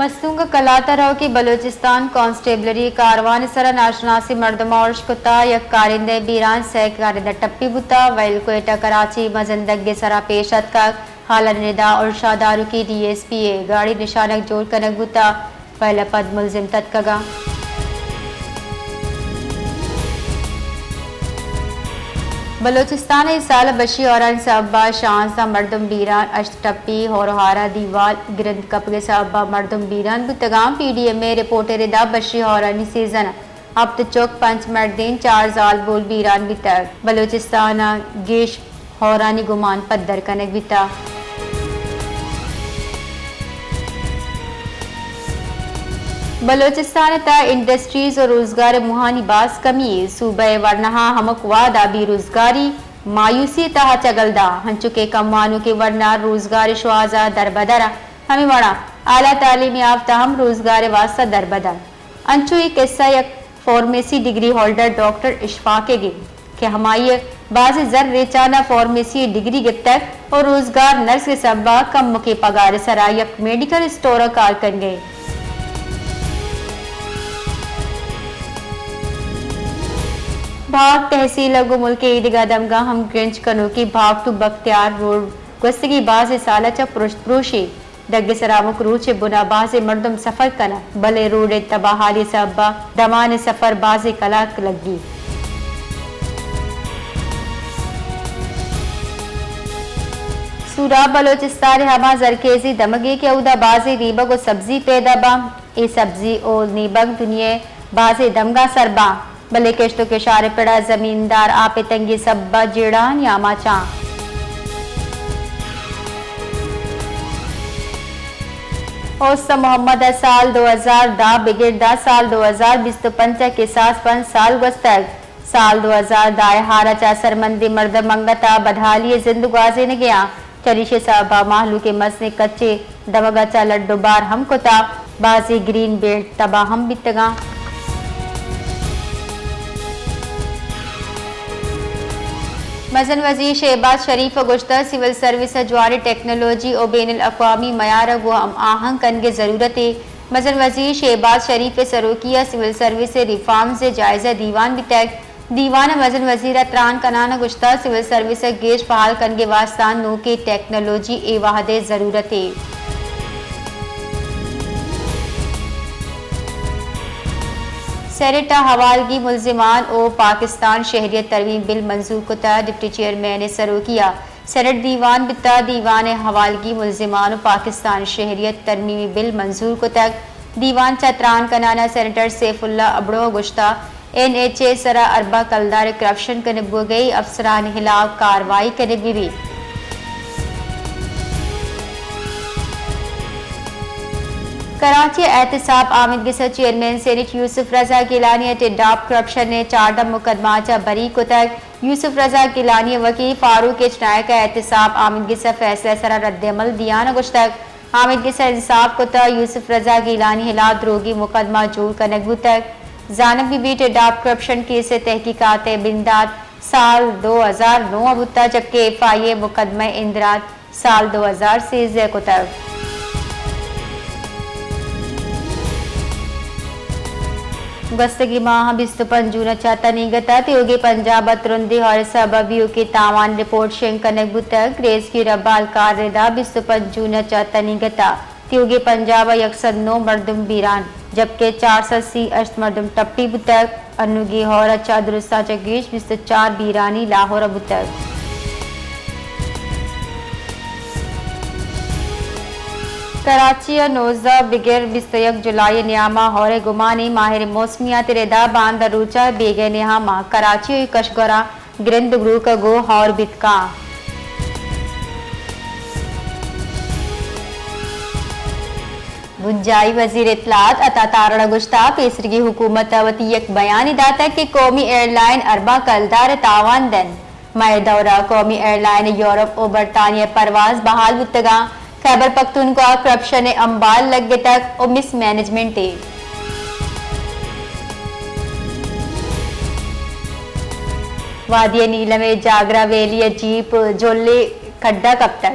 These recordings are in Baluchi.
مستونگ ءَ کلات ءَ روکی بلوچستان کانسٹیبلری کاروان ءِ سرا ناشناسیں مردماں ارش کتا، یک کارندہ ءِ بیران، سئے کارندہ ٹپی بوتا، ویل کوئٹہ کراچی مزن دگ ءِ سرا پیش اتکگ، حالانی ردا ارشا داروکی ڈی ایس پی ءِ گاڑی نشانگ جوڑ کنگ بوتا، ویل ءَ پد ملزم تتکگاں۔ بلوچستان ءَ اے سال ءَ بشی ہورانی سبب ءَ شانزدہ مردم بیران، ہشت ٹپی، ہور ءُ ہار ءَ دیوال گرند کپگ ءِ سبب ءَ مردم بیران بوتگاں۔ پی ڈی ایم ءِ رپورٹ ءِ ردا بشی ہورانی سیزن ءَ ہپت چک، پنچ مردین، چار زالبول بیران بیتگ۔ بلوچستان ءَ گیش ہورانی گمان پدر کنگ بیتگ۔ بلوچستان ءِ تہ ءَ انڈسٹریز ءُ روزگار ءِ موہانی باز کمی یے۔ صوبہ ءِ ورناہاں ہمک وہد ءَ بے روزگاری مایوسی ءِ تہا چگل داں، انچو کہ کم وانوکیں ورنا روزگار ءِ شوہاز ءَ دربدر اَں۔ ہمے وڑا اعلیٰ تعلیم یافتہ ہم روزگار ءِ واستہ دربدر۔ انچو اے کسہ یک pharmacy degree holder doctor Ashfaq ئیگ اِنت کہ ہمائی ءَ بازیں زر ریچان ءَ فارمیسی ءِ ڈگری گپتگ ءُ روزگار نرس ءِ سبب ءَ کمکیں پگار ءِ سرا یک میڈیکل اسٹور ءَ کار کنگ ءَ اِنت۔ بھاگ تحصیل ءَ گوں ملک ءِ ایدگہ دمگاں ہم گرنچ کنوکیں بھاگ ٹو بختیار روڈ گوستگیں بازیں سال ءَ چہ پرشت پروشی ڈگ ءِ سرا ہمک روچ ءِ بن ءَ بازیں مردم سفر کن اَنت، بلے روڈ ءِ تباہ حالی ءِ سبب ءَ دمان ءِ سفر بازیں کلاک لگی۔ سوراب بلوچستان ءِ ہما زرخیزیں دمگے کہ اودا بازیں نیبگ ءُ سبزی پیدا باں، اے سبزی ءُ نیبگ دنیا ءِ بازیں دمگاں سر باں۔ بلے کشت ءُ کشار ءِ پڑ ءَ زمیندار آپ ءِ تنگی ءِ سبب ءَ جیڑہانی آماچ اَں۔ اوست محمد ءَ سال دو ہزار دہ بگر داں سال دو ہزار بیست ءُ پنچ ءَ کساس پنچ سال گوستگ۔ سال دو ہزار دہ ءِ ہار ءَ چہ اثرمندیں مردم انگت ءَ بدحالی ءِ زند گوازینگ ءَ اَں۔ چریشی ءِ سبب ءَ مہلوک ءِ مزنیں کچے دمگ ءَ چہ لڈ ءُ بار ہم کتگ، بازیں گرین بیلٹ تباہ ہم بیتگ اَں۔ مزن وزیر شہباز شریف ءَ گوشتگ، سول سروس ءَ جوانیں ٹیکنالوجی ءُ بین الاقوامی معیار ءَ گوں ہم آہنگ کنگ ءِ ضرورت اِنت۔ مزن وزیر شہباز شریف ءِ سروکی ءَ سول سروس ءِ ریفارمز ءِ جائزہ دیوان بیتگ۔ دیوان ءَ مزن وزیر ءَ تران کنان ءَ گوشتگ، سول سروس ءَ گیش فعال کنگ ءِ واستہ نوکیں ٹیکنالوجی اے وہد ءِ ضرورت اِنت۔ سینیٹ ءَ حوالگی ملزمان ءُ پاکستان شہریت ترمیم بل منظور کتگ۔ ڈپٹی چیئرمین ءِ سروکی ءَ سینیٹ دیوان بیتگ۔ دیوان ءَ حوالگی ملزمان ءُ پاکستان شہریت ترمیمی بل منظور کتگ۔ دیوان ءَ چہ تران کنان ءَ سینیٹر سیف اللہ ابڑو ءَ گوشتگ، این ایچ اے ءِ سرا ارباں کلدار ءِ کرپشن کنگ بوگ ءَ، افسرانی ہلاپ کاروائی کنگ بہ بیت۔ کراچی ءَ احتساب آمدگس ءِ چیئرمین سینیٹ یوسف رضا گیلانی ءَ ٹیڈاپ کرپشن ءِ چاردہ مقدمہ ءَ چہ بری کتگ۔ یوسف رضا گیلانی ءِ وکیل فاروق ایچ نائیک ءَ احتساب آمدگس ءِ فیصلہ ءِ سرا رد عمل دیان ءَ گوشتگ، آمدگس ءَ انصاف کتگ، یوسف رضا گیلانی ءِ ہلاپ دروگی مقدمہ جوڑ کنگ بوتگ۔ زانگ بہ بیت، ٹیڈاپ کرپشن کیس ءِ تحقیقات ءِ بندات سال دو ہزار نو ءَ بوتگ، جبکہ ایف آئی اے ءَ مقدمہ ءِ اندرات سال دو ہزار سیزدہ ءَ کتگ۔ گوستگیں ماہ ءِ بیست ءُ پنچ جون ءَ چہ تنیگت ءَ تیوگیں پنجاب ءَ ترندیں ہور ءِ سبب ءَ ایوکیں تاوان رپورٹ شنگ کنگ بوتگ۔ ریسکیو ءِ رمبالکار ءِ ردا بیست ءُ پنچ جون ءَ چہ تنیگت ءَ تیوگیں پنجاب ءَ یک سد نو مردم بیران، جبکہ چار سد سی ہشت مردم ٹپی بوتگ۔ انوگیں ہور ءَ چہ درستاں چہ گیش بیست ءُ چار بیرانی لاہور ءَ بوتگ۔ کراچی ءَ نوزدہ بگر بیست ءُ یک جولائی ءِ نیام ءَ ہور ءِ گمان ایں ماہر موسمیات ءِ ردا باندا روچ ءَ بیگہ ءِ نیام ءَ کراچی ءُ کشگوراں گرند گروک ءَ گوں ہور بیت کاں۔ بنجاہی وزیر اطلاعات عطا تارڑ ءَ گوشتگ، پیسریگیں حکومت ءَ وتی یک بیانے داتگ کہ قومی ایئرلائن ارباں کلدار ءِ تاوان دنت۔ مئے دور ءَ قومی ایئرلائن یورپ ءُ برطانیہ ءِ پرواز بحال بوتگ اَں۔ خیبر پختونخوا ءَ کرپشن ءِ امبال لگتگ ءُ مس مینجمنٹ ءِ۔ وادی نیلم ءِ جاگرا ویلی ءَ جیپ جھل ءِ کھڈ ءَ کپتگ۔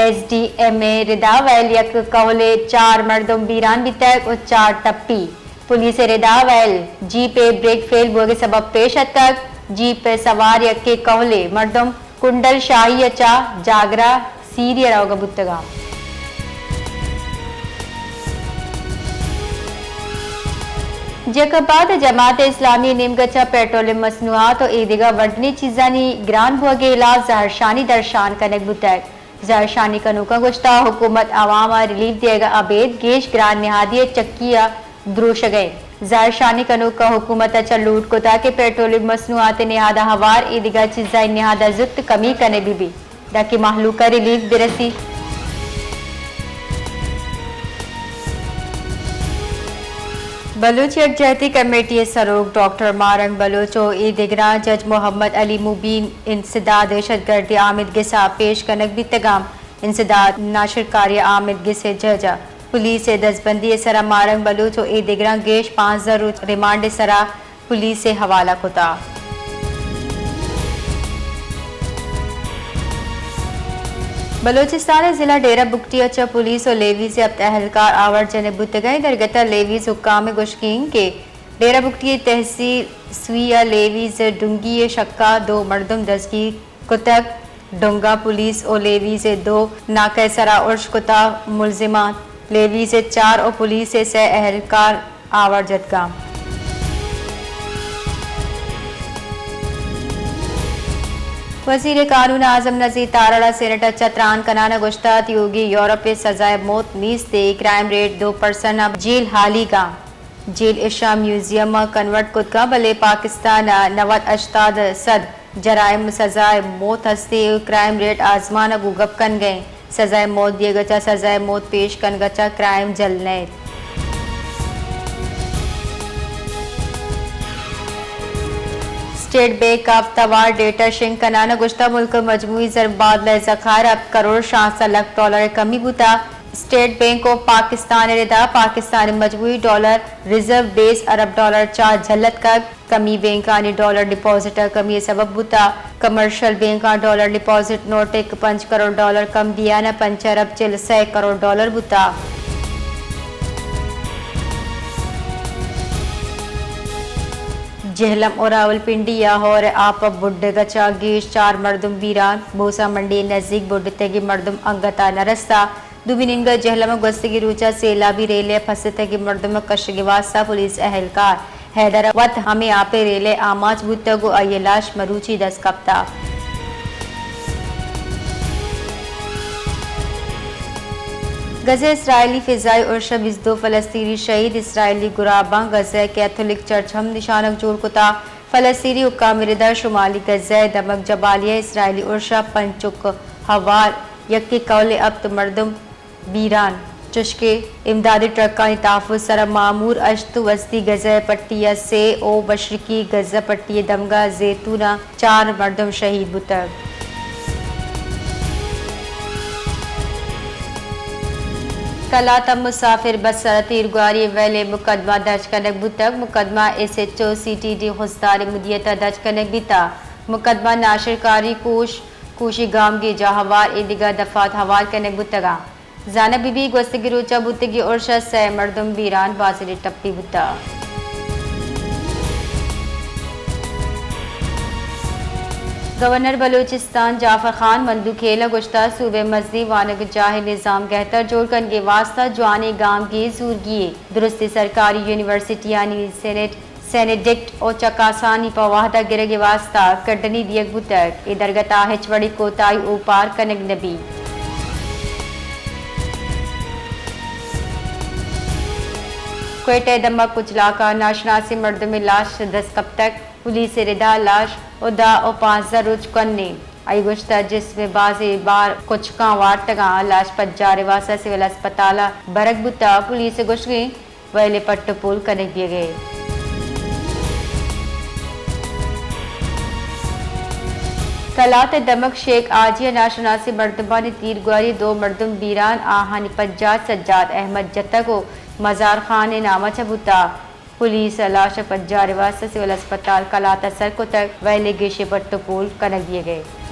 ایس ڈی ایم ءِ ردا ویل یک کہول ءَ چار مردم بیران بیتگ ءُ چار ٹپی۔ پولیس ءِ ردا ویل جیپ ءِ بریک فیل بوگ ءِ سبب پیش اتکگ۔ جیپ ءَ سوار یکے کہول ءِ مردم کنڈل شاہی ءَ چہ جاگرہ سیری ءَ روگ ءَ بوتگ اَنت۔ جیکب آباد ءَ جماعت اسلامی ءِ نیمگ ءَ چہ پیٹرولیم مصنوعات ءُ اے دگہ وردنی چیزانی گران بوگ ءِ ہلاپ زہرشانی درشان کنگ بوتگ۔ زہرشانی کنوکاں گوشتگ، حکومت عوام ءَ ریلیف دیگ ءَ ابید گیش گران نہادی ءِ چکی ءَ دروشگ ءَ اِنت۔ زہرشانی کنوکاں حکومت ءَ چہ لوٹ کتگ کہ پیٹرولیم مصنوعات ءِ نہاد ءَ ہوار اے دگہ چیزانی نہاد ءَ زوت کمی کنگ بہ بیت، داں کہ مہلوک ءَ ریلیف بہ رسیت۔ بلوچ یکجہتی کمیٹی ءِ سروک ڈاکٹر ماہ رنگ بلوچ ءُ اے دگراں جج محمد علی مبین انسداد دہشت گردی آمید گس ءَ پیش کنگ بیتگ اَنت۔ انسداد ناشرکاری آمید گس ءِ جج ءَ پولیس ءِ دزبندی ءِ سرا ماہ رنگ بلوچ ءُ اے دگراں گیش پانزدہ روچ ریمانڈ ءِ سرا پولیس ءِ حوالہ کتگ۔ بلوچستان ءِ ضلع ڈیرہ بگٹی ءَ چہ پولیس ءُ لیویز ءِ ہپت اہلکار آوار جنگ بوتگ اَنت۔ اے درگت ءَ لیویز حکام ءِ گوشگ اِنت کہ ڈیرہ بگٹی ءِ تحصیل سوئی ءَ لیویز ڈونگی ءِ شک ءَ دو مردم دزگیر کتگ۔ ڈونگ ءَ پولیس ءُ لیویز ءِ دو ناکہ ءِ سرا ارش کتگ۔ ملزماں لیویز ءِ چار ءُ پولیس ءِ سئے اہلکار آوار جتگ اَنت۔ وزیر قانون اعظم نذیر تارڑ ءَ سینیٹ ءَ چہ تران کنان ءَ گوشتگ، تیوگیں یورپ ءِ سزائے موت نیست اِنت، کرائم ریٹ دو پرسنٹ ءَ جیل ہالیگ اَنت۔ جیل اشاں میوزیم ءَ کنورٹ کتگ اَنت، بلے پاکستان ءَ نود ہشتاد سد جرائم ءِ سزائے موت ہست اِنت ءُ کرائم ریٹ آزمان ءَ گوں گپ کنگ ءَ اِنت۔ سزائے موت دیگ ءَ چہ سزائے موت پیش کنگ ءَ چہ کرائم جھل نہ اِنت۔ اسٹیٹ بینک ءَ ہفتہ وار ڈیٹا شنگ کنان ءَ گوشتگ، ملک ءِ مجموعی زرمبادلہ ءِ ذخائر ہپت کروڑ شانزدہ لکھ ڈالر ءَ کمی بوتگ۔ اسٹیٹ بینک ءُ پاکستان ءِ ردا پاکستان ءِ مجموعی ڈالر ریزرو بیس ارب ڈالر چہ جھل اتکگ۔ کمی بینکانی ڈالر ڈپازٹ ءِ کمی ءِ سبب بوتگ۔ کمرشل بینکاں ڈالر ڈپازٹ نوٹ ءِ پنچ کروڑ ڈالر کم بیان ءَ پنچ ارب چل سئے کروڑ ڈالر بوتگ۔ جہلم ءُ راولپنڈی ءَ ہور ءِ آپ ءِ بڈگ ءَ چہ گیش چار مردم بیران، بوسا منڈی ءِ نزیک بڈتگیں مردم انگت ءَ نہ رستگ۔ دومی نیمگ ءَ جہلم ءَ گوستگیں روچ ءَ سیلابی ریلے ءَ پھستگیں مردم ءِ کشگ ءِ واستہ پولیس اہلکار حیدر ءَ وت ہمے آپ ءِ ریلے ءَ آماچ بوتگ ءُ آئی ءِ لاش مروچی دست کپتگ۔ غزہ ءَ اسرائیلی فضائی ارش ءَ بیست دو فلسطینی شہید، اسرائیلی گراباں غزہ ءِ کیتھولک چرچ ہم نشانگ جوڑ کتگ۔ فلسطینی حکام ءِ ردا شمالی غزہ ءِ دمگ جبالیہ ءَ اسرائیلی ارش ءَ پنچ چک ہوار، یکے کہول ءُ ہپت مردم بیران، چشکہ امدادی ٹرکانی تحفظ ءِ سرا مامور ہشت، وسطی غزہ پٹی ءَ سے ءُ مشرقی غزہ پٹی ءِ دمگ ءَ زیتون ءَ چار مردم شہید بوتگ۔ کلات ءَ مسافر بس ءِ سرا تیرگواری ءِ ویل ءَ مقدمہ درج کنگ بوتگ۔ مقدمہ S H O C T D Khuzdar ءِ مدیریت ءَ درج کنگ بیتگ۔ مقدمہ ناشرکاری کوش، کوشی گامگیج ءَ ہوار اے دگہ دفعات ہوار کنگ بوتگ اَنت۔ زانگ بہ بیت، گوستگیں روچ ءَ بوتگیں ارش ءَ سئے مردم بیران، بازینے ٹپی بوتگ۔ گورنر بلوچستان جعفر خان مندوخیل ءَ گوشتگ، صوبہ ءِ مزنیں وانگجاہ ءِ نظام گہتر جوڑ کنگ ءِ واستہ جوانیں گامگیج زورگی اِنت۔ درستیں سرکاری یونیورسٹیانی سینیٹ سینیٹ ڈکٹ ءُ چکاسانی پہ وہد ءَ گرگ ءِ واستہ کڈنی دیگ بوتگ، اے درگت ءَ ہچ وڑیں کوتاہی اوپار کنگ نہ بیت۔ کوئٹہ ءِ دمگ کچلاک ءَ ناشناسیں مردمے لاش دست کپتگ۔ پولیس ءِ ردا لاش ءَ دہ ءُ پانزدہ روچ کن اِنت۔ آئی ءَ گوشتگ، جسم ءِ بازیں بار کچکاں وارتگ اَنت، لاش پجار ءِ واستہ سول ہسپتال ءَ برگ بوتگ۔ پولیس ءِ گوشگ اِنت، ویل ءِ پٹ ءُ پول کنگ بیگ ءَ اِنت۔ کلات ءِ دمگ شیخ حاجی ءَ ناشناسیں مردمانی تیرگواری ءَ دو مردم بیران، آہانی پجار سجاد احمد جتگ ءُ مزار خان ءِ نام ءَ چہ بوتگ۔ پولیس ءَ لاش ءَ پجار ءِ واستہ سول ہسپتال کلات ءَ سر کتگ، ویل ءِ گیشیں پٹ ءُ پول کنگ بیگ ءَ اِنت۔